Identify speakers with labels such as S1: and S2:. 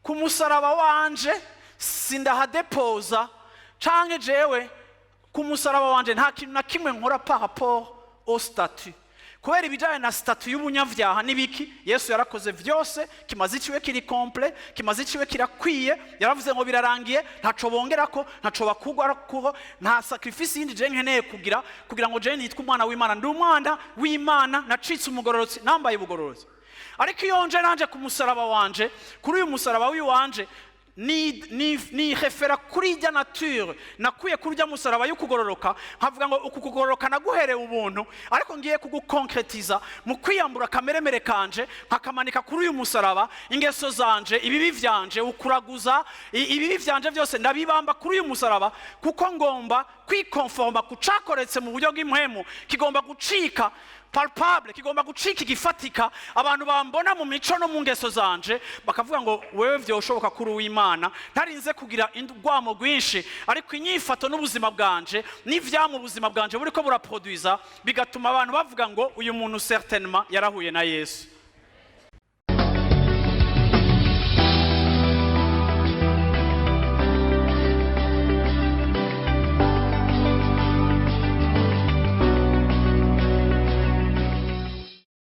S1: Ku musaraba wanje sindahadepoza, canke jewe ku musaraba wanje nta kintu na kimwe nkora par rapport au statut, kubera ibijyanye na statut y'ubunyabyaha n'ibiki, Yesu yarakoze byose. Kimaze iciwe kiri complet, kimaze iciwe kirakwiye. Yaravuze ngo birarangiye, ntaco bongerako, ntaco bakugwako, nta sacrifice yindi je nkeneye kugira kugira ngo je nitwe umwana w'Imana. Ndi umwana w'Imana, nacitse umugororotsi, nambaye ubugororotsi. Ariko iyo nje nanje ku musaraba wanje, kuri uyu musaraba w'iwanje, ni refera kuri ijya nature nakuye kuri ujya musaraba y'ukugororoka, nkavuga ngo uku kugororoka naguherewe ubuntu, ariko ngiye kugukonkretiza mu kwiyambura akameremere kanje, nkakamanika kuri uyu musaraba. Ingeso zanje, ibibi vyanje, ukuraguza, ibibi vyanje byose ndabibamba kuri uyu musaraba, kuko ngomba kwikonforma ku cakoretse mu buryo bw'impwemu. Kigomba gucika palpable, kigomba gucika igifatika. Abantu bambona mu mico no mu ngeso zanje bakavuga ngo wewe vyoshoboka kuri uw'Imana, ntarinze kugira urwamo rwinshi, ariko inyifato n'ubuzima bwanje n'ivyamwa ubuzima bwanje buriko buraproduiza bigatuma abantu bavuga ngo uyu muntu certainement yarahuye na Yesu.